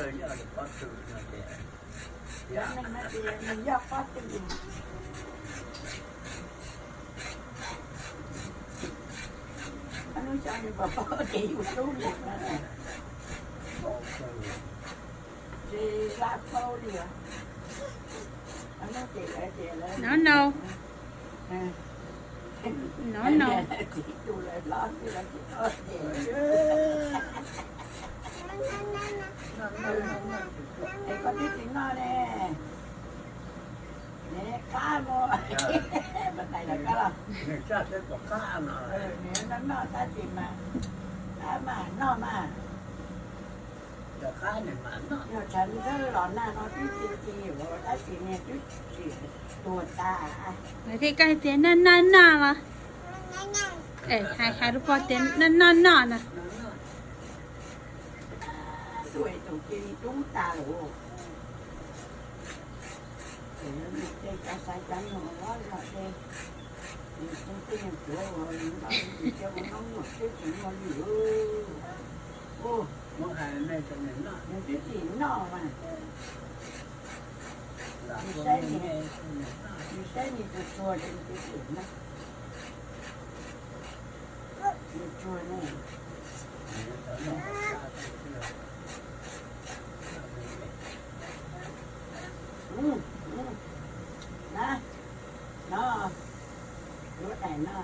Cov neeg no ces nws yog pob tw. Ob hnub cov nws pom pob ces yus hlub li no. Ces laj paub li os. Ob hnub ces lawv ces lawv No, no. No, no. Txiv tus lawv hlob xwb lawv tsis tau ces. Es koj twb tsis noj ne. Nws qab mus. Pas tais los koj los. Nws noj noj tab sis mas, qab mas noj mas. Yog tshav ntuj los nag no twb ci ci tab sis niag twb tsis tuag tas. Nws thiaj koj tias noj noj noj los. Hais hais rau pog tias noj noj noj na. Tuaj tus cia li dub tas lawm. Ces cov xaiv cov nyuag los los ces, ces tus twj nyuag cuav uas los ces cov ua noob nyuam twb tsis muaj li. Ua, nws twb tsis noj mas. Nws saib, nws saib nws tsuag tsuag ces nws twb tsis noj. Nws tsuag ne. No, no, yuav daim no.